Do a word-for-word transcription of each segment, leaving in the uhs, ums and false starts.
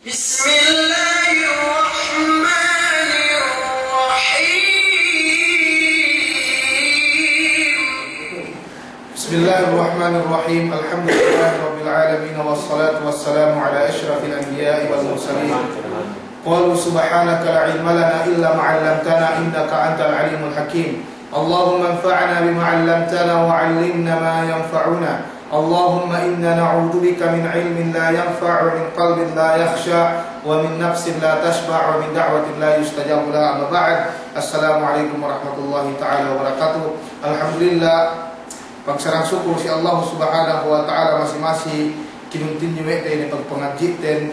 بسم الله الرحمن الرحيم. بسم الله الرحمن الرحيم. الحمد لله رب العالمين، والصلاة والسلام على أشرف الأنبياء والمرسلين. قالوا سبحانك لا علم لنا إلا ما علمتنا إنك أنت العليم الحكيم. اللهم انفعنا بما علمتنا وعلمنا ما ينفعنا. اللهم إنا نعوذ بك من علم لا ينفع ومن قلب لا يخشع ومن نفس لا تشبع ومن دعوة لا يستجاب لها. أما بعد. السلام عليكم ورحمة الله تعالى وبركاته. Alhamdulillah, pagsarang sukul si Allah Subhanahu wa Ta'ala, masi-masi kinuntinyu we' te inin pagpangadji'ten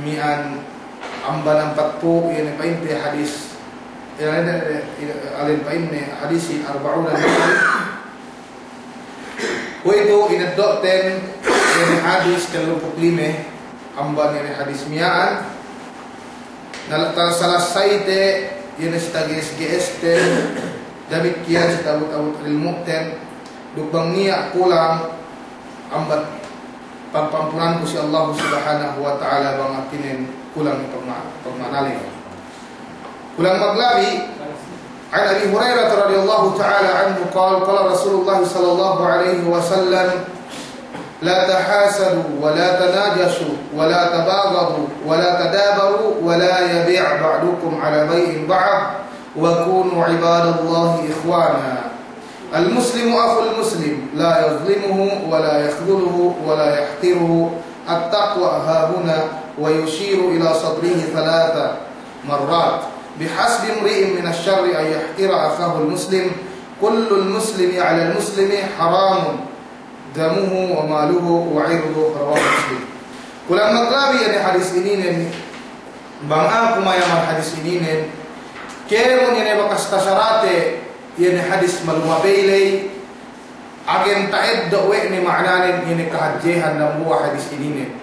mi'an amban ampatpū' inin pa'inte hadis, inin, inin pa'inne hadis Arba'un An-Nawawi. Kuwe'itu ineddo'ten inin hadis tellumpū' lime amban inin hadis miya'an. Na, tasalasayte inin si tage'es-ge'esten, damikkiyan si ta'abut-abut ilmu'ten, duk bang niya' kulang ambat pagpa'ampunanku si Allah Subhanahu wa Ta'ala bang hātinen kulang pagma-, pagma'anale. Kulang maglabi, عن أبي هريرة رضي الله تعالى عنه قال، قال رسول الله صلى الله عليه وسلم، لا تحاسدوا ولا تناجشوا ولا تباغضوا ولا تدابروا ولا يبع بعضكم على بيع بعض وكونوا عباد الله إخوانا. المسلم أخو المسلم لا يظلمه ولا يخذله ولا يحقره. التقوى هاهنا، ويشير إلى صدره ثلاث مرات. بحسب امرئ من الشر أن يحقر أخاه المسلم. كل المسلم على المسلم حرام دمه وماله وعرضه. رواه مسلم. Kulang maglabi inin hadis ininen, bang aku mayaman hadis ininen, kēmon inin bakas tasarate inin hadis malumabey ley, agen ta'eddo' we' ne ma'ananen inin kahadjehan dambuwa' hadis ininen.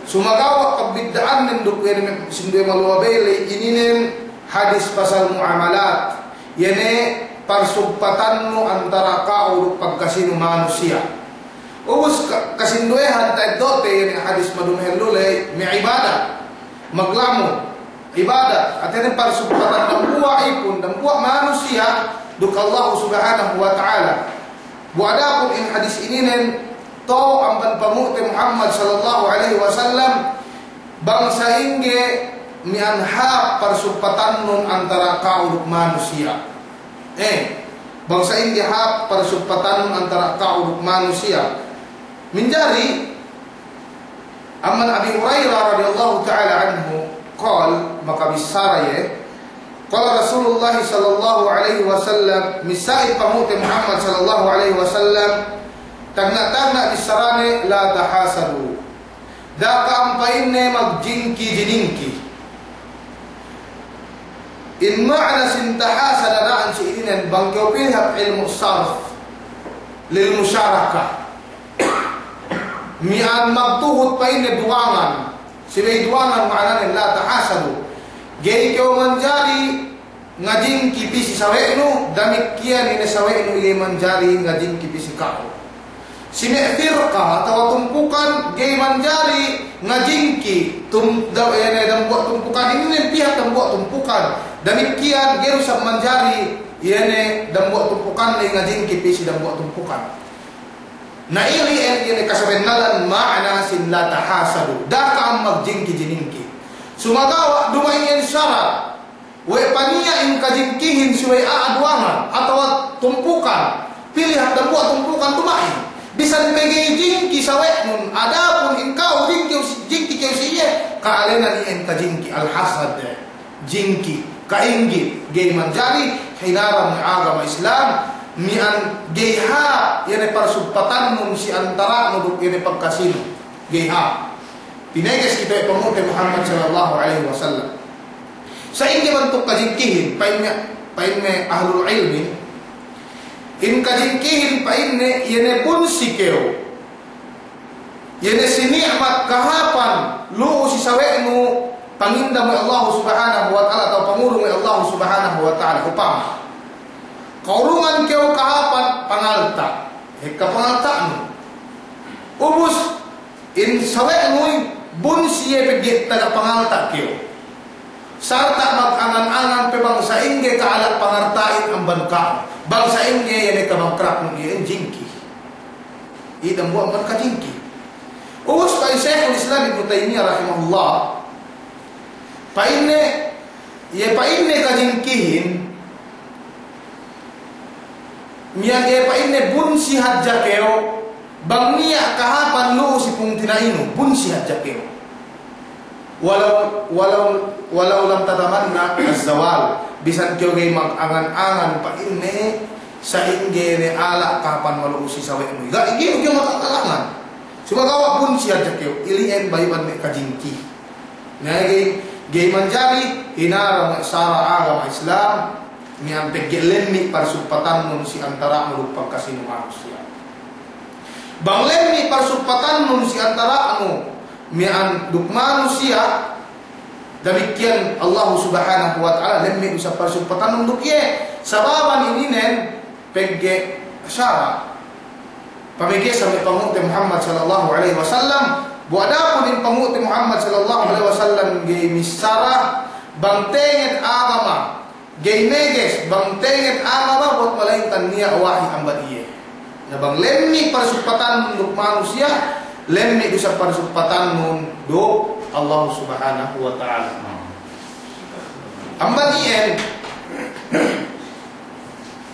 Sumagawa' pagbidda'annen duk inin sinduwe malumabey ley ininen hadis pasal mu'amalat, inin parsugpatannu antara ka'u duk pagkasinu manusiya'. Ubus ka-, kasinduwehan ta'eddo'te inin hadis madumahellu ley me' ibadat, maglamu ibadat, hātinen parsugpatan dambuwa' ipun, dambuwa' manusiya' duk Allah Subhanahu wa Ta'ala. Bu adapun in hadis ininen to'o amban panghu'te Muhammad sallallahu alaihi wasallam, bang sa'ingge mi'an hāp parsugpatannun antara ka'u duk manusiya'. Eh, bang sa'ingge hāp parsugpatannun antara ka'u duk manusiya'. Manjari amban Abi Hurairah radiyallahu ta'ala anhu, qal, makabissara iye, qala Rasulullah sallallahu alaihi wasallam, missā in panghu'te Muhammad sallallahu alaihi wasallam, tagna'-tagna' bissarane, la tahasadu. Da'a ka'am pa'inne magjingki-jiningki. In ma'ana sin tahasada na'an si ininen bang kew pilih hap ilmu' sarf lil musyarakah. Mi'an magtuhut pa'inne duwangan. Subey duwangan ma'ananen la tahasadu. Ga'i kew manjari ngajingki pī si sawe'nu, damikkiyan ine sawe'nu ga'i manjari ngajingki pī si ka'u. Si me' firqa atawa tumpukan ga'i manjari ngajingki tum-, da-, ine dambuwa' tumpukan inin pī hap dambuwa' tumpukan. Damikkiyan ga'i du isab manjari ine dambuwa' tumpukan ne ngajingki pī si dambuwa' tumpukan. Na ili'en ine kasabennalan ma'ana sin la tahasadu. Da'a ka'am magjingki-jiningki. Sumagawa' duma'in sara'. We' paniya' in kajingkihin subey a'a duwangan atawa tumpukan, pilih hap dambuwa' tumpukan duma'in. Bisan pe ga'i jingki sawe'nun, adapun in ka'u jingki, jingki kew si iye, ka'alenan iyan kajingki, al-hasad, jingki, ka'inggit, ga'i manjari, hinaram we' agama Islam, mi'an ga'i hāp, iye ne parsugpatannun si antara'nu duk iye ne pagkasinu, ga'i hāp. Pineges kite we' panghu'te Muhammad sallallahu alaihi wasallam. Sa'ingge bantuk kajingkihin, pa'in me', pa'in me' ahlul ilmi, in kajingkihin pa'inne, iye ne bunsi kew, iye ne si ni'mat kahāpan, lu'u si sawe'nu, pangindam we' Allah Subhanahu wa Ta'ala, atawa pangurung we' Allah Subhanahu wa Ta'ala, upama. Kaurungan kew kahāpan pangalta', ekka pangalta'nu. Ubus, in sawe'nu Bunsi iye pegge' taga pangalta' kew. Sarta' magangan-angan pe bang sa'ingge ka'ala' pangalta'in amban ka'u. Bang sa'ingge iye ne kabangkrapnu iye jingki. Iye dambuwa' amban kajingki. Ubus pa'in Shaykhul Islam Ibnu Taymiyah rahimahullah, pa'inne, iye pa'inne kajingkihin, miya'an iye pa'inne bunsi hadja kew, bang niya' kahāpan lu'u si pungtina'inu, bunsi hadja kew. Walau, walau, walau lam tatamanna az-zawal, bisan kew ga'i magangan-angan pa'inne, sa'ingge ne ala' kahāpan malu'u si sawe'nu. Ga'i, ga'i kew magangan-angan. Sumagawa' bunsi hadja kew, ili'en bayu'an me' kajingki. Na ga'i, ga'i manjari, hinara me' sara' agama Islam, miya'an pegge' lemmi' parsugpatannun si antara'nu duk pagkasinu manusiya'. Bang lemmi' parsugpatannun si antara'nu miya'an duk manusiya', damikkiyan Allahu Subhanahu wa Ta'ala lemmi' du isab parsugpatannun duk iye. Sababan ininen pegge' sara'. Pamegge' sa me' pangu'te Muhammad sallallahu alaihi wasallam, bu adapun in pangu'te Muhammad sallallahu alaihi wasallam ga'i missara, bang tenged agama, ga'i meges, bang tenged agama, buwat malaingkan niya' wahi amban iye. Na bang lemmi' parsugpatannun duk manusiya', lemmi' du isab parsugpatannun duk Allah Subhanahu wa Ta'ala. Amban iyan,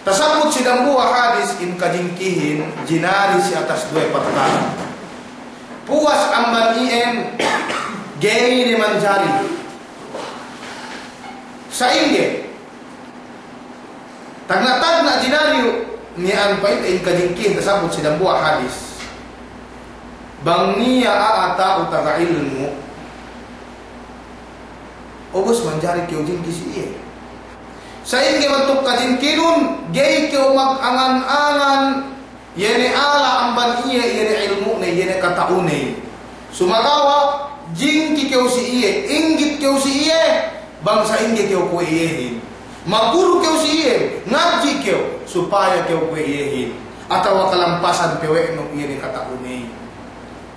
tasabbut si dambuwa' hadis in kajingkihin jinari si atas duwe parkala'. Puwas amban iyan, ga'i ne manjari. Sa'ingge? Tagna'-tagna' jinari miya'an pa'inte in kajingkihin tasabbut si dambuwa' hadis. Bang niya' a'a ta'u taga ilmu', ubus manjari kew jingki si iye. Sa'ingge bantuk kajingkinun, ga'i kew magangan-angan, iye ne ala' amban iye, iye ne ilmu'ne, iye ne kata'une. Sumagawa', jingki kew si iye, inggit kew si iye, bang sa'ingge kew kuwe' iyehin. Magguru kew si iye, ngadji' kew, supaya kew kuwe' iyehin. Atawa kalampasan pe we' nu iye ne kata'une.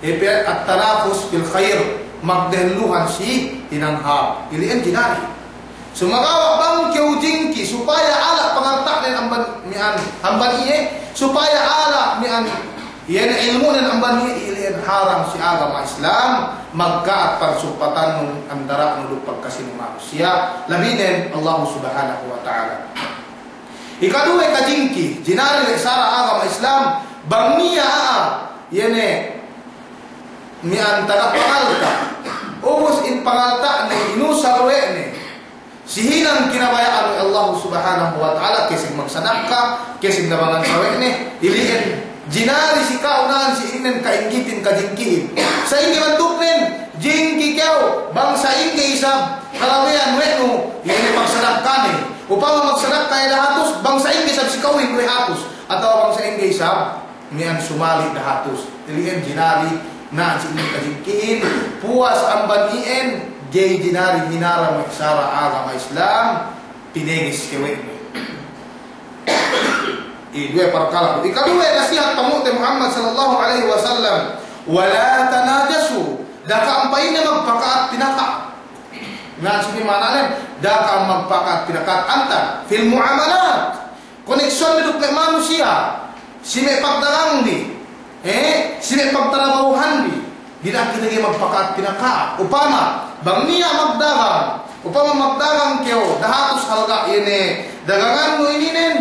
Iye pe at-tanafus fil khair, magdehelluhan si hinang hāp. Ili'en jinari. Sumagawa' bang kew jingki supaya ala' pangalta'nen amban miya'an, amban iye, supaya ala' miya'an, iye ne ilmu'nen amban iye, ili'en haram si agama Islam, magka'at parsugpatannun antara'nu duk pagkasinu manusiya', labinen Allahu Subhanahu wa Ta'ala. Ikaduwe kajingki, jinari we' sara' agama Islam, bang niya' a'a, iye ne, miya'an taga pangalta', ubus in pangalta'ne, inusal we' ne, si hinang kinabaya'an we' Allahu Subhanahu wa Ta'ala, kesing magsadakka, kesing nabangan sawe'ne, ili'en, jinari si ka'u na'an si inin ka'inggitin kajingkihin. Sa'ingge bantuknen, jingki kew, bang sa'ingge isab, kalabeyan we' nu, iye ne pagsadakkanen. Upama magsadakka iye dahatus, bang sa'ingge isab si ka'uhin duwe hatus, atawa bang sa'ingge isab, miya'an sumali' dahatus. Ili'en jinari, na'an si inin kajingkihin, puwas amban iyan, ga'i jinari hinara me' sara' agama Islam, pineges kew we' ne. Iye duwe parkala'. Ikaduwe nasihat pangu'te Muhammad sallallahu alaihi wasallam, "Wa la tanajasu." Da'a ka'am pa'inne magpaka'at pinaka'at. Na'an si inin ma'ananen, da'a ka'am magpaka'at pinaka'at antag fil mu'amalat. Koneksyon bi duk me' manusiya', si me' pagdagangbi, eh, si me' pagtarabahuhanbi, dina'ak kite ga'i magpaka'at pinaka'at. Upama, bang niya' magdagang, upama magdagang kew, dahatus halga' iye ne dagangannu ininen,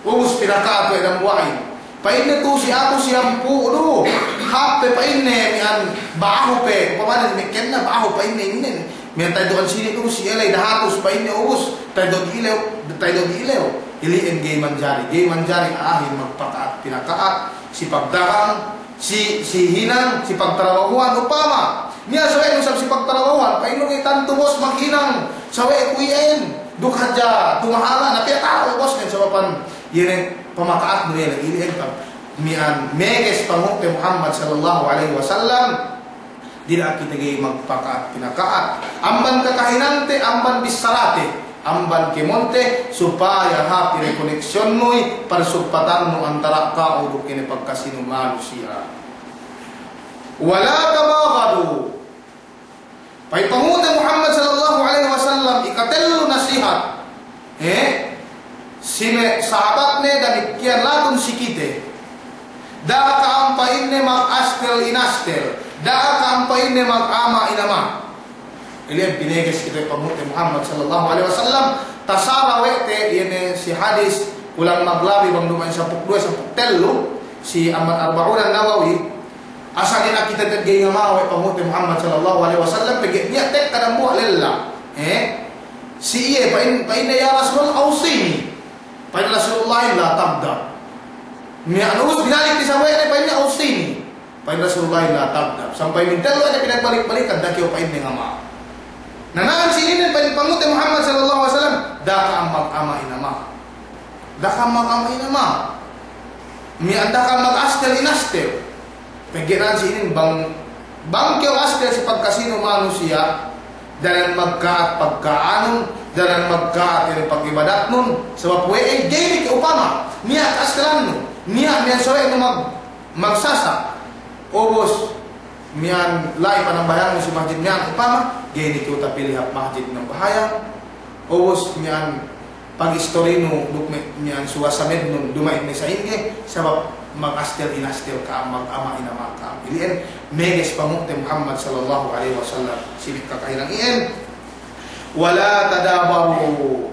ubus pinaka'at we' dambuwa'in. Pa'inne tu'u si aku siyampū' du, hāp pe pa'inne miya'an ba'ahu pe, upamanen me' kenna ba'ahu pa'inne ininen. Miya'an taydo'an sini' du si eley dahatus pa'inne ubus, taydo' di'ilew, taydo' di'ilew. Ili'en ga'i manjari, ga'i manjari a'ahin magpaka'at pinaka'at, si pagdagang, si, si hinang, si pagtarabahuhan upama. Niya' sawe'nu isab si pagtarabahuhan, pa'innu ga'i tantu bos maghinang sawe'ku iyan, duk hadja tumahala', na piyata'u bosnen sababan iye ne pamaka'atnu iye ne, ili'en pag-, miya'an meges pangu'te Muhammad sallallahu alaihi wasallam. Dina'ak kite ga'i magpaka'at pinaka'at amban kakahinangte, amban bissarate, amban kēmonte, supaya hāp ine koneksiyonnu, parsugpatannu antara' ka'u duk ine pagkasinu manusiya'. Wa la tabaghadu. Si me' sahabatne damikkiyan latun si kite. Da'a ka'am pa'inne mag-astel-inastel. Da'a ka'am pa'inne mag-ama-inama. Ili'en pineges kite panghu'te Muhammad sallallahu alaihi wasallam. Tasara we' te, iye ne si hadis kulang maglabi bang duma'in sampū' duwe, sampū' tellu, si amban Arba'un An-Nawawi. Asal ine kite te'ed ga'i ngama we' panghu'te Muhammad sallallahu alaihi wasallam, pegge' niya' tekka dambuwa' lella. Eh? Si iye, pa'in, pa'inne, "Ya Rasulullah, awsini." Pa'in Rasulullah, "La taghdab." Niya' ubus binalik ne si sahabatne, pa'inne, "Awsini." Pa'in Rasulullah, "La taghdab." Sampay mintellu hadja pinagbalik-balikan, "Da'a kew," pa'inne, "ngama." Na na'an si ininen, pa'in panghu'te Muhammad sallallahu alaihi wasallam, "Da'a ka'am mag-ama-inama." Da'a ka'am mag-ama-inama. Miya'an da'a ka'am mag-astel-inastel. Pegge' na'an si inin bang, bang kew astel si pagkasinu manusiya', daran magka'at pagka'anun, daran magka'at inin pag'ibadatnun, sabab we'ey, ga'i ne kew upama, niya' ka'astelannun, niya' miya'an sawe'nu mag-, magsasa'. Ubus, miya'an la'i panambahayangnu si masjid miya'an upama, ga'i ne kew tapili hap masjid nambahayang. Ubus, miya'an pag-istorinu duk me', miya'an suwasa mednun duma'in ne sa'ingge, sabab mag-astel-inastel ka'am, mag-ama-inama ka'am. Ili'en, meges panghu'te Muhammad sallallahu alaihi wasallam si me' kakahinang iyan. "Wa la tadabaru."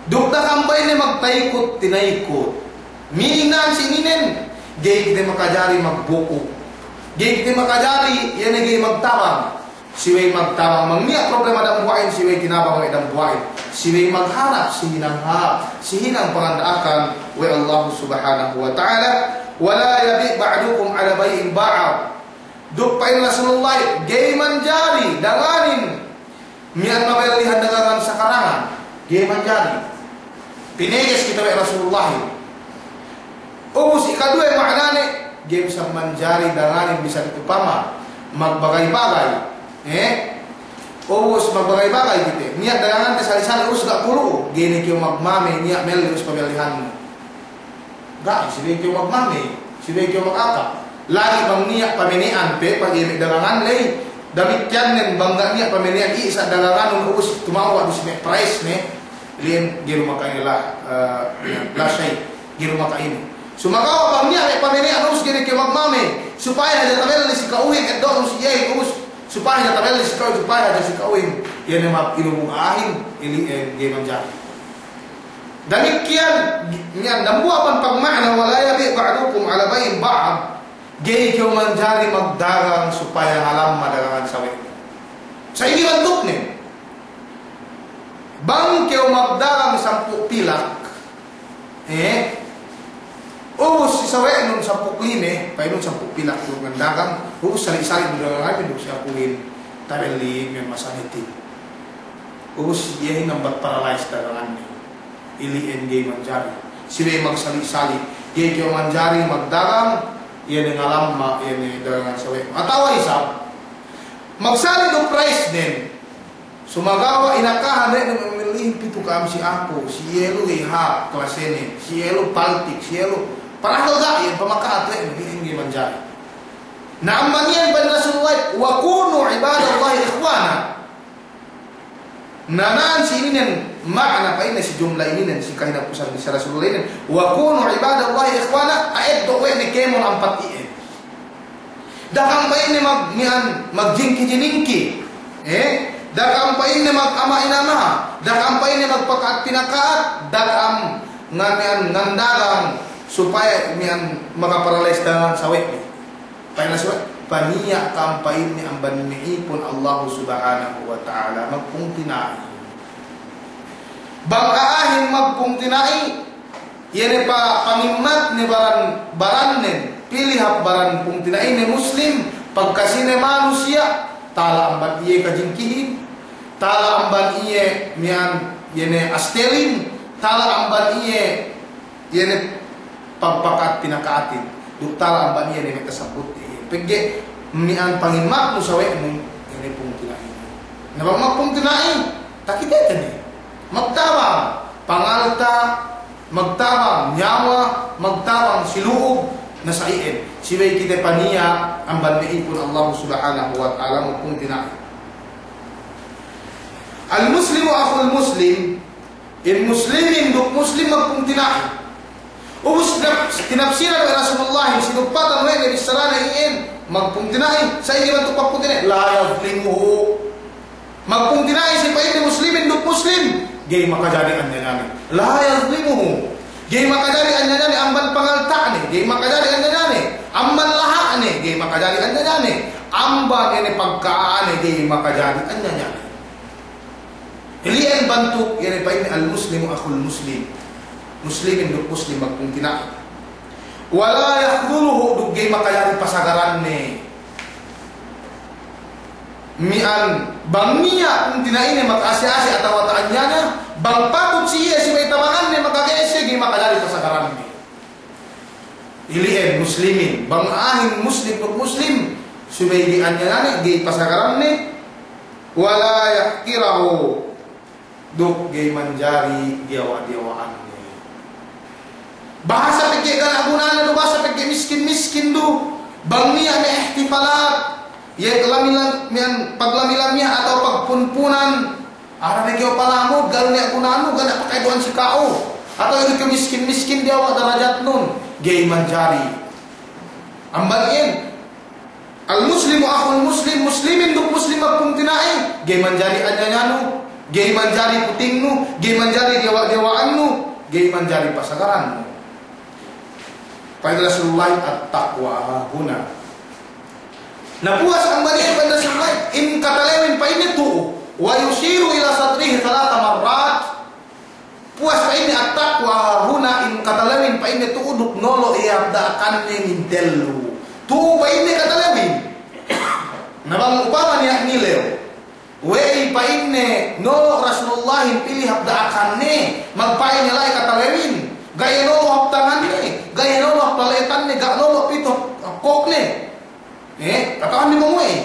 Duk da'a ka'am pa'inne magtaykut-tinaykut. Meaning na'an si ininen, ga'i kite makajari magbuku'. Ga'i kite makajari, iye ne ga'i magtabang. Si we'ey magtabang bang niya' problema dambuwa'in, si we'ey tinabang we' dambuwa'in. Si we'ey magharap, si hinang hāp, si hinang panganda'akan we' Allah Subhanahu wa Ta'ala. "Wa la yabi' ba'dukum 'ala bay'i ba'd." Duk pa'in Rasulullah, ga'i manjari danganin miya'an mabellihan dagangan sakarangan. Ga'i manjari. Pineges kite we' Rasulullahin. Ubus ikaduwe ma'anane, ga'i isab manjari danganin bisan upama magbagay-bagay. Eh? Ubus magbagay-bagay kite. Niya' dagangante sali'-sali' ubus ga' kulu'u. Ga'i ne kew magmame, niya' melli ubus pabellihannu. Ga'i, subey kew magmame, subey kew magaka. Lagi' bang niya' pamene'an pe, pag iye me' dagangan ley, damikkiyan nen bang ga' niya' pamene'an, iye sa' daganganun ubus tumawwa' du si me' price ne, liyen ga'i du maka'ine la, eh, la shay', ga'i du maka'ine. Sumagawa' bang niya' me' pamene'an ubus ga'i ne kew magmame, supaya hadja tabelli si ka'uhin, eddo'nu si iyehin ubus, supaya hadja tabelli si ka'uhin, supaya hadja si ka'uhin, iye ne ma'ap inumung a'ahin, ili, eh, ga'i manjari. Damikkiyan, niya' dambuwa' amban pagma'na, "Wa la yabi' ba'dukum 'ala bay'i ba'd." Ga'i kew manjari magdagang supaya ngalamma dagangan sawe'nu. Sa'ingge bantuknen? Bang kew magdagang sampū' pilak, eh, ubus si sawe'nun sampū' lime, pa'inun sampū' pilak du ngandagang, ubus sali'-sali' du dagangan, duk si akuhin, tabelli me' masametin. Ubus iyehin ambat paralyze daganganne. Ili'en ga'i manjari. Subey magsali'-sali'. Ga'i kew manjari magdagang, iye ne ngalamma, iye ne dagangan sawe'nu. Atawa isab, magsali' du price nen. Sumagawa' inakahan we' nu me' mellihin pitu ka'am si aku, si iye lu ga'i hāp klasenen, si iye lu paltik, si iye lu. Padahal ga' iye pamaka'at we' nu, iye ga'i manjari. Na amban iyan pa'in Rasulullah, "Wa kunu 'ibadallahi ikhwana." Na na'an si ininen ma'na pa'inne si jumla ininen si kahinapusan si Rasulullah inen, "Wa kunu 'ibadallahi ikhwana," a'eddo' we' ne kēmon ampat iyan. Da'a ka'am pa'inne mag-, miya'an, magjingki-jiningki. Eh? Da'a ka'am pa'inne mag-ama-inama. Da'a ka'am pa'inne magpaka'at pinaka'at. Da'a ka'am ngan-, miya'an ngandagang supaya miya'an makaparalyze dagangan sawe'nu. Pa'inne sawe', paniya' ka'am pa'inne amban me' ipun Allahu Subhanahu wa Ta'ala, magpungtina'i. Bang a'ahin magpungtina'i, iye ne pa-, pangimmatne baran, barannen, pī hap baran pungtina'ine Muslim, pagkasine manusiya', tala amban iye kajingkihin, tala amban iye miya'an, iye ne astelin, tala amban iye iye ne pagpaka'at pinaka'atin, duk tala amban iye ne me' tasabbut iye. Pegge' miya'an pangimmatnu sawe'nu, iye ne pungtina'i. Na bang magpungtina'i, takitete ne. Magtabang pangalta', magtabang niyawa, magtabang si lu'u, na sa iyan. Subey kite paniya' amban me' ipun Allah Subhanahu wa Ta'ala magpungtina'i. Al-Muslimu akhul Muslim, In muslimin duk muslim magpungtina'i. Ubus tinap-, tinapsiran we' Rasulullah, sinugpatan we' ne bissarane iyan, magpungtina'i, sa'ingge bantuk pagpungtina'i, la yazlimuhu. Magpungtina'i si pa'inne muslimin duk muslim, ga'i makajari anyanyane. La yazlimuhu. Ga'i makajari anyanyane amban pangalta'ne, ga'i makajari anyanyane. Amban laha'ne, ga'i makajari anyanyane. Amban ine pagka'ane, ga'i makajari anyanyane. Ili'en bantuk, iye ne pa'inne al-muslimu akhul muslim. Muslimin duk muslim magpungtina'i. Wa la yakhdhuluhu, duk ga'i makajari pasagaranne. Mi'an bang niya' pungtina'ine maka'ase'-ase' atawa ta'anyanya, bang patut si iye subey tabanganne makaga'e' siye, ga'i makajari pasagaranne. Ili'en muslimin, bang a'ahin muslim duk muslim, subey ga'i anyanyane, ga'i pasagaranne, wa la yahqirahu, duk ga'i manjari diyawa'-diyawa'anne. Bahasa pegge' ga' niya' gunane du, bahasa pegge' miskin-miskin du, bang niya' me' ihtifalat, iye lami-lam-, mi'an paglami-lamihan atawa pagpunpunan, Ara ne kew palamud, ga' niya' gunanu, ga' niya' pakaidu'an si ka'u. Atawa iye kew miskin-miskin diyawa' darajatnun, ga'i manjari. Amban iyan, al-muslimu akhul muslim, muslimin duk muslim magpungtina'i, ga'i manjari anyanyanu, ga'i manjari putingnu, ga'i manjari diyawa'-diyawa'annu, ga'i manjari pasagarannu. Pa'in Rasulullah, "At-taqwa hahuna." Na puwas amban iyan pa'in Rasulullah, in katalewin pa'inne tu'u. Wa yushiru ila sadrihi thalatha marrat. Puwas pa'inne, "At-taqwa hahuna," in katalewin pa'inne tu'u duk nolo' iye hap da'akanne mintellu. Tu'u pa'inne katalewin. Na bang upama niya' nilew. We'ey pa'inne, nolo' Rasulullahin pī hap da'akanne, magpa'in iye la'i katalewin, ga' iye nolo' hap tanganne, ga' iye nolo' hap lale'etanne, ga' nolo' pitu hap, hap kokne. Eh, kata'uhanbi bang we'ey.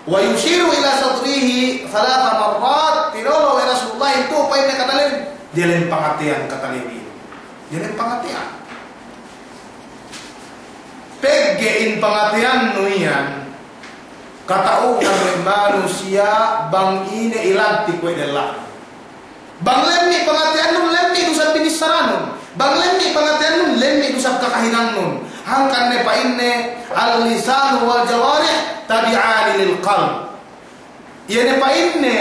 Wa yushiru ila sadrihi thalatha marrat, tinolo' we' Rasulullahin tu'u pa'inne katalewin, diyalem pangateyan katalewin. Diyalem pangateyan. Pegge' in pangateyannu iyan, kata'uhan we' manusiya' bang ine ilantik we' della'nu. Bang lemmi' pangateyannun, lemmi' du isab binissaranun. Bang lemmi' pangateyannun, lemmi' du isab kakahinangnun. Hangkan ne pa'inne, "Al-lisanu wal jawarih tabi'ani lil qalb." Iye ne pa'inne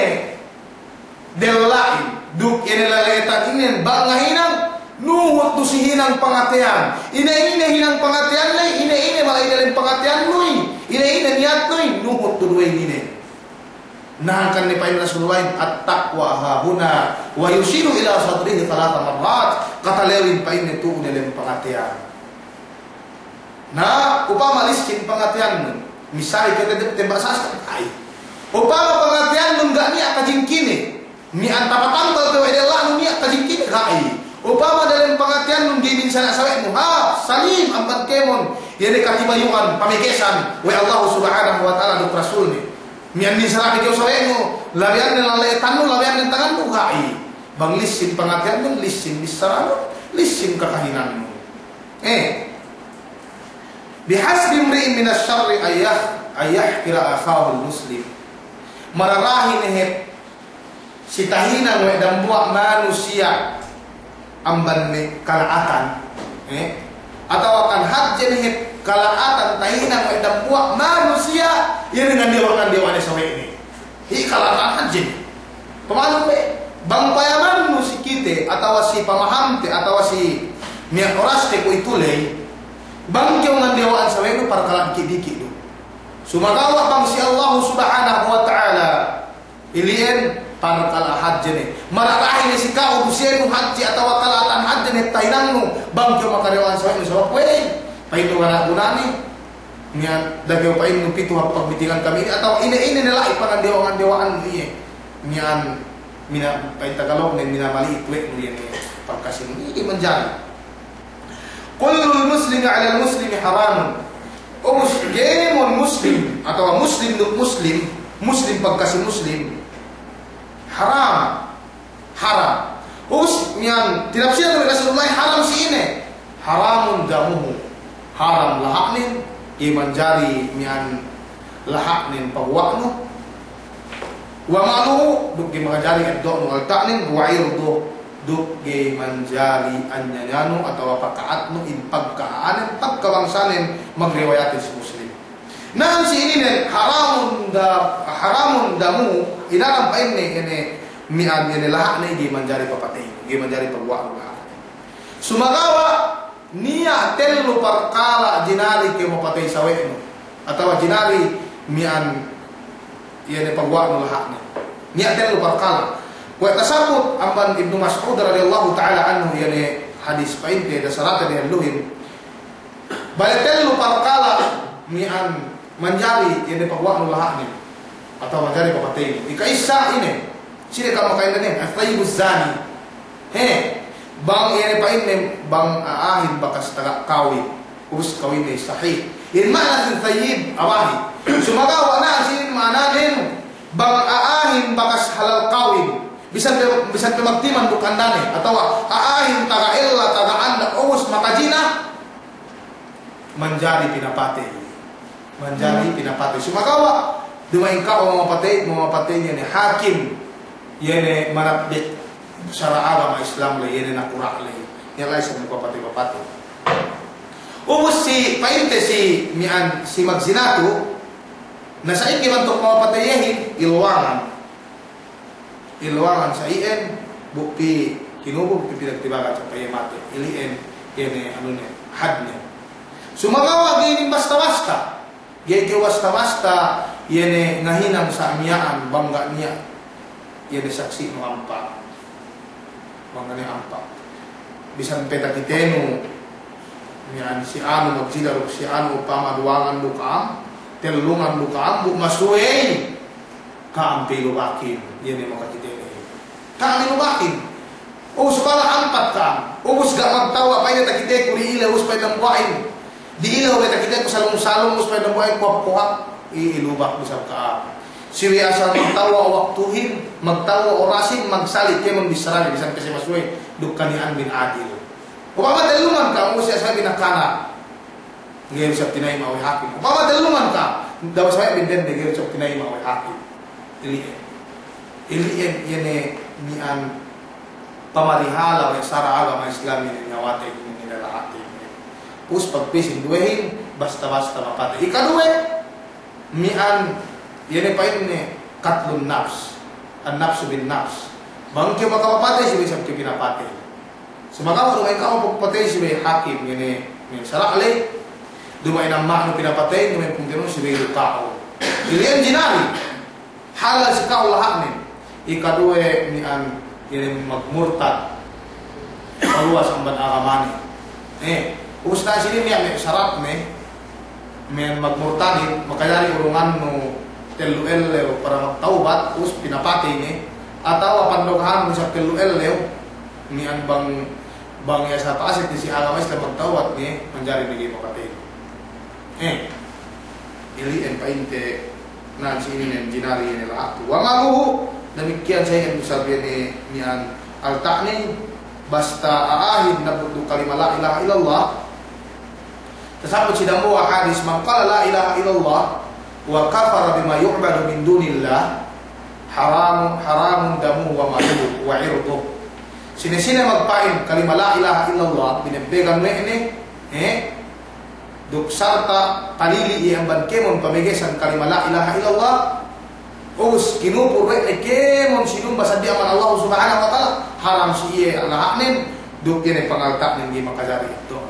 della'in, duk iye ne lale'etan inin bang ngahinang, nuhut du si hinang pangateyan. Ine-ine hinang pangateyan ley, ine-ine mala'i dalem pangateyannuy, ine-ine niyatnuy, nuhut du duwe inin. Na hangkan ne pa'in Rasulullahin, "At-taqwa hahuna," wa yushiru ila sadrihi thalatha marrat, katalewin pa'inne tu'u dalem pangateyan. Na, upama lissin pangateyannun, misali kite dem-, tembak sasa, ga'i. Upama pangateyannun ga' niya' kajingkine, niya' tapatambal kew we' della'nu niya' kajingkine, ga'i. Upama dalem pangateyannun ga'i minsana' sawe'nu, ha, Salim, amban kēmon, iye ne katibayu'an, pamegesan we' Allahu Subhanahu wa Ta'ala duk Rasulne. Miya'an minsana' pe kew sawe'nu, labeyan ne lale'etannu, labeyan ne tangannu, ga'i. Bang lissin pangateyannun, lissin bissaranu, lissin kakahinannu. Eh. Bihasbi imri'in minasy syarri an yah-, an yahqira akhahul muslim. Mararahi ne hep si tahinang we' dambuwa' manusiya' amban me' kala'atan, eh? Atawa kan hadje ne hep kala'atan tahinang we' dambuwa' manusiya', iye ne ngandewa'-ngandewa' ne sawe'ne. Hi kala'atan hadje ne. Pamanun be, bang payamannu si kite, atawa si pamahamte, atawa si miya' oraste kuwe'itu ley, bang kew ngandewa'an sawe'nu parkala' diki'-diki' du. Sumagawa' bang si Allahu Subhanahu wa Ta'ala, ili'en parkala' hadje ne. Mararahi ne si ka'u du siye nu hadje atawa kala'atan hadje ne tahinangnu, bang kew makadewa'an sawe'nu sabab we'ey. Pa'innu ga' niya' gunane. Miya'an da'a kew pa'innu pitu hap pagmitingan kami inin, atawa ine-ine ne la'i pangandewa'-ngandewa'annu iye. Miya'an mina-, pa'in Tagalog ne minamali'it we' nu iye ne pagkasi nu. Iye manjari. Kullul muslimi 'alal muslimi haramun. Ubus kēmon muslim, atawa muslim duk muslim, muslim pagkasi muslim, haram. Haram. Ubus miya'an, tinapsiran we' Rasulullah haram si ine. Haramun damuhu. Haram laha'nen, ga'i manjari miya'an laha'nen paguwa'nu. Wa maluhu, duk ga'i manjari eddo'nu alta'nen, wa irduhu. duk ga'i manjari anyanyanu atawa paka'atnu in pagka'anen, pagkabangsanen, magriwayatin si Muslim. Na'an si ininen haramun da-, haramun damu, ina'an pa'inne, ine, mi'an, ine laha'ne ga'i manjari papatey, ga'i manjari paguwa'nu laha'ne. Sumagawa' niya' tellu parkala' jinari kew mapatey sawe'nu, atawa jinari mi'an, iye ne paguwa'nu laha'ne. Niya' tellu parkala'. Kuwe' tasabut amban Ibnu Mas'ud radiyallahu ta'ala anhu, iye ne hadis pa'inte dasarate dehelluhin. Bale tellu parkala' mi'an manjari iye ne paguwa'nu laha'ne, atawa manjari papateyne. Ika'issa ine, sine ka'am maka'indanen, at-thayyibuz zani. He, bang iye ne pa'inne, bang a'ahin bakas taga kawin, ubus kawinne sahih. In ma'ana sin thayyib, abahi. Sumagawa' na'an si inin ma'ananen, bang a'ahin bakas halal kawin, bisan pe, bisan pe magtiman duk andane, atawa a'ahin taga ella, taga anda, ubus makajina, manjari pinapatey. Manjari pinapatey. Sumagawa' duma'in ka'u mamapatey, mamapatey iye ne hakim, iye ne manatbik sara' agama Islam le, iye ne nakura' le. Iye la'i sa' mapatey-papatey. Ubus si, pa'inte si, mi'an si magzina tu, na sa'ingge bantuk mamapateyehin, iluwangan. Iluwangan sa' iyan, bu pī kinubul, bu pī pinagtibagan sampay iye matey. Ili'en, iye ne, anune, hadne. Sumagawa' ga'i inin basta-basta. Ga'i kew basta-basta, iye ne, ngahinang sa' miya'an, bang ga' niya', iye ne, saksi'nu ampa'. Bang ga' niya' ampa'. Bisan pe takitenu, miya'an si anu magzina duk si anu, upama duwangan du ka'am, tellungan du ka'am, bu masuwey ka'am pe ilubakin, iye ne makakite ne. Ka'am ilubakin. Ubus bang ampat ka'am. Ubus ga' magtewwa', pa'in takiteku di'ilew, ubus pa'in dambuwa'in. Di'ilew pa'in takiteku salung-salung, ubus pa'in dambuwa'in kohap-kohap. I-, ilubak du isab ka'am. Siwe asal magtewwa' waktuhin, magtewwa' orasin, magsali' kēmon bissarahin, bisan pe siye masuwey, duk kaniya'an bin adil. Upama tellungan ka'am, ubus siye asal binakana. Ga'i du isab tinayima' we' hakim. Upama tellungan ka'am, da'a sawe'bin dende, ga'i du isab tinayima' we' hakim. Ili'en. Ili'en, iye ne, miya'an pamarihala we' sara' agama Islam, iye ne, niyawate, iye ne, nilalahate, iye ne. Ubus pagpī sin duwehin, basta-basta mapatey. Ikaduwe, miya'an, iye ne pa'inne, qatlun nafs. An-nafsu bin nafs. Bang kew makapapatey, subey isab kew pinapatey. Sumagawa' duma'in ka'u papatey subey hakim, iye ne, me' sara' ley, duma'in amma'nu pinapatey, duma'in pungtina'nu subey du ka'u. Ili'en jinari, halal si ka'u laha'nen. Ikaduwe miya'an, iye ne magmurtad, paluwas amban agamane. Eh, ubus na sinin niya' me' saratne, me' magmurtadin, makajari urungannu tellu ellew para magtawbat, ubus pinapatey ne, atawa pandogahannu isab tellu ellew, miya'an bang, bang iye sa' ta'asek ne si agama Islam magtawbat ne, manjari ne ga'i papatey. Eh, ili'en pa'inte, na'an si ininen jinari ine lahat tu. Wa maluhu, damikkiyan sa' iyan isab iye ne miya'an alta'nen, basta a'ahin nabbut du kalima la ilaha illallah. Tasabut si dambuwa' hadis, man qala la ilaha illallah wa kafara bima yu'badu min dunillah, haramu-, haramun damuhu wa maluhu wa irduhu. Sine-sine magpa'in kalima la ilaha illallah, binebbegan we' ne, eh, duk sarta' palili' iye amban kēmon pamegesan kalima la ilaha illallah, ubus kinupur we' ne kēmon sinumba seddili amban Allah Subhanahu wa Ta'ala, haram si iye laha'nen, duk iye ne pangalta'nen ga'i makajari itu.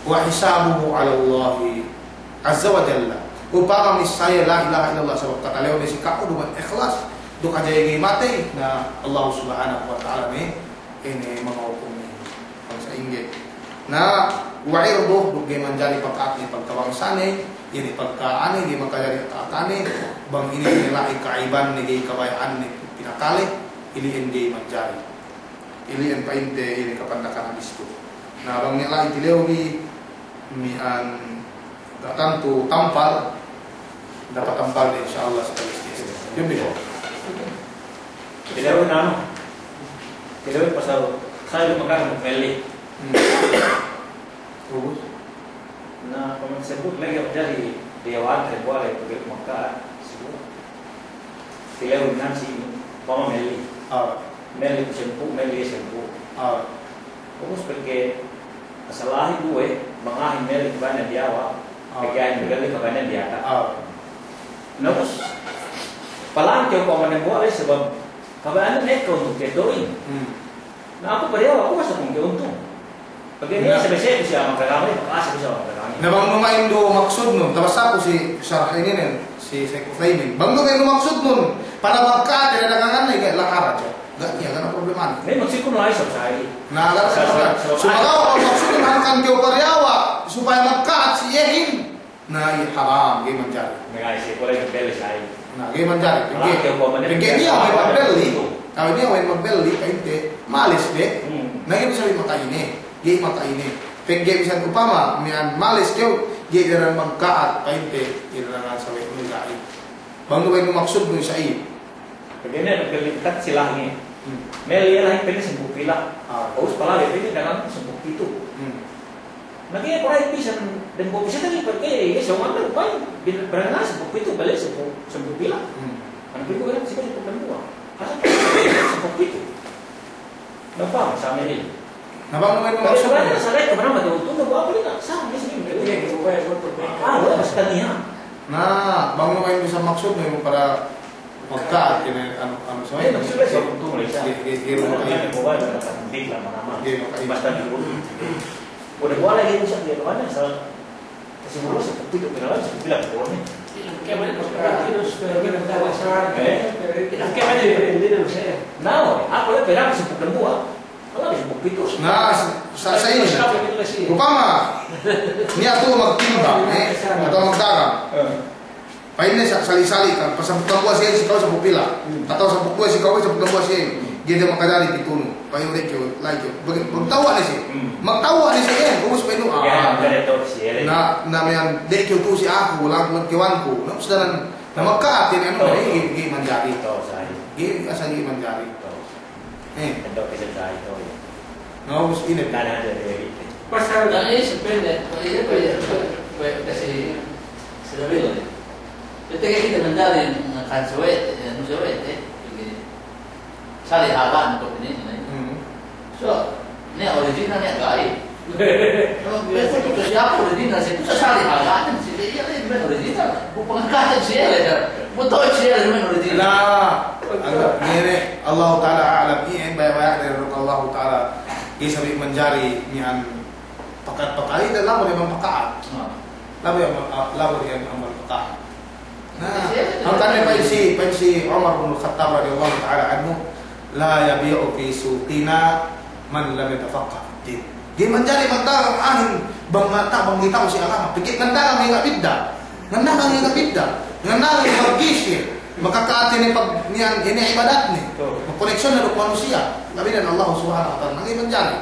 Wa hisabuhu 'ala Allahi 'azza wa jalla. Upama missā iye la ilaha illallah sabab katalew ne si ka'u duma'in ikhlas, duk hadja iye ga'i matey, na Allah Subhanahu wa Ta'ala ne ine mangahukumi bang sa'ingge. Na, wa irduhu, duk ga'i manjari paka'atne pagkabangsane, iye ne pagka'ane, ga'i makajari paka'atne, bang ine ne la'i ka'ibanne, ga'i kabaya'anne pinakale, ili'en ga'i manjari. Ili'en pa'inte, ine kapandakan hadis tu. Na, bang ne la'i tilewbi, miya'an ga' tantu tampal, dapat tampal ne, insya Allah, sekali. Jembi. Tilewin anu. Tilewin pasal saya lupa kan melli. Hmm. Ubus? Na, paman sebut lagi apa jadi dewan, ketua, lagi pergi Makkah, sebut. Tilewin nan si, paman melli. Ah. Melli ku sampū', melli sampū'. Ah. Ubus pegge' asal la'i duwe, bang a'ahin melli kabaya'an diyawa', ah, pegge' a'ahin melli kabaya'an diyata'. Ah. Na ubus, palangkew ku amban dambuwa' le, sabab kabaya'an ne ekka untung kew tu'uhin. Hmm. Na aku pariyawa', aku masa kung kew untung. Pegge' niya' sabese ku si amang kagama, pegge' sabese amang kagama. Na bang duma'in du maksudnun, tabasa ku si sarah inin, si Sheikh Uthaymin. Bang duma'in du maksudnun, para magka'at, ine dagangan ne, ga' la haraj. Ga' niya', ga' niya' problema. Ne, maksudku la'i sa' sa'i. Na, ga' niya' problema. Sumagawa' bang maksudnun hangkan kew pariyawa', supaya magka'at si iyehin. Na, iye haram, ga'i manjari. Na, ga'i manjari. Pegge', pegge' niya' we' magbelli. Kalu niya' we' magbelli, pa'inte, males de. Hmm. Na, ga'i bisa we' maka'ine. Ga'i maka'ine. Pegge' bisan upama, miya'an males kew, ga'i daran magka'at, pa'inte, iye daran sawe' ga'i. Bang du we' maksudnu sa'i. Pegge' ne, pegge' lipat si la'i ne. Hmm. Melli la'i pa'inne sampū' pila'. Ah. Ubus palagi pa'inne dagang sampū' pitu'. Hmm. Na ga'i pa'in bisan, dambuwa' bisan lagi' pegge', iye, sa' umanda pa'in, bil-, barang sampū' pitu', balik sampū', sampū' pila'. Hmm. Anu pa'in ku, sampū' dambuwa'. Asa sampū' pitu'. Na pa'in, sa' melli. Na bang duma'in du maksudnu. Sa' la'i ke mana mati untung, dambuwa' pila', sa' melli. Ah, wala' sa' taniya. Na, bang duma'in du sa' maksudnu, para Magka'at kene anu, anu, sa' na, sa', sa' inin. Upama niya' tu'u magtimbang, eh, atawa magdagang. Pa'inne sa-, sali'-sali' kan, pag sampū' dambuwa' si iye, si ka'u sampū' pila'. Hmm. Atawa sampū' duwe si ka'u, sampū' dambuwa' si iye. Hmm. Ga'i du makajari pitunu. Pa'in, "Dek kew, la'i kew." Bagi-, magtewwa' ne siye. Hmm. Magtewwa' ne siye, ubus pa'innu, ah. Na, na miya'an, dek kew tu'u si aku, la'i kew, la'i kew. Na, ubus daran, na magka'at inin, anu, ga'i, ga'i manjari. Ga'i, asal ga'i manjari. Eh. Endo' ke sa' itu, ya. Na, ubus ine. Nada ada dari itu. Pasal na, eh, sepende, oh, iya, oh, iya, oh, kasi sila bilang, eh. Ite kite manjari, na kan suwe, eh, nu suwe, eh. Sali' harga' ko' ini, ini. Hmm. So, niya' original, niya' ga'i. Betul, betul, siye original, siye itu sali' harga'ten, siye, iye, iye, original. Bu pangka'at siye, iye. Bu to'o siye, iye, original. Na, Allah, iye ne, Allahu ta'ala a'lam, iye, baya'-baya' ne, Allahu ta'ala, iye sabi' manjari, miya'an, paka'at-paka'at, iye, labu ne bang paka'at. Na. Labu ne bang, labu ne bang paka'at. Na, hangkan ne pa'in si, pa'in si Umar bin Khattab radiyallahu ta'ala anhu, "La yabi'u fi suqina man lam yatafaqqah fid din." Ga'i manjari magdagang a'ahin bang ga' ta'u, bang ga'i ta'u si agama. Pegge' ngandagang ga'i bidda'. Ngandagang ga'i bidda'. Ngandagang ga'i maggisir. Makaka'at inin pag niya', inin ibadatne. Betul. Magkoneksyon ne duk manusiya'. Ga'i bidda' Allah subhanahu wa ta'ala. Na ga'i manjari.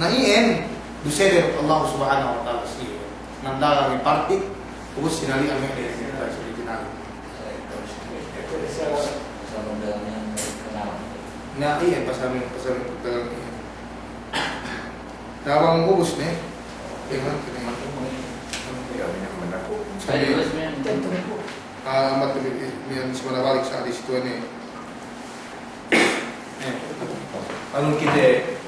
Na iyan, dusede duk Allah subhanahu wa ta'ala siye. Ngandagang iparti, ubus sinali'an me' de, original. Na, iye, pasal me', pasal me' pagdagang iye. Na, bang ubus ne, iye, man, iye, man. Sabi, ah, amat, iye, iye, si mana balik sa' di situ ne. Eh, anu kite,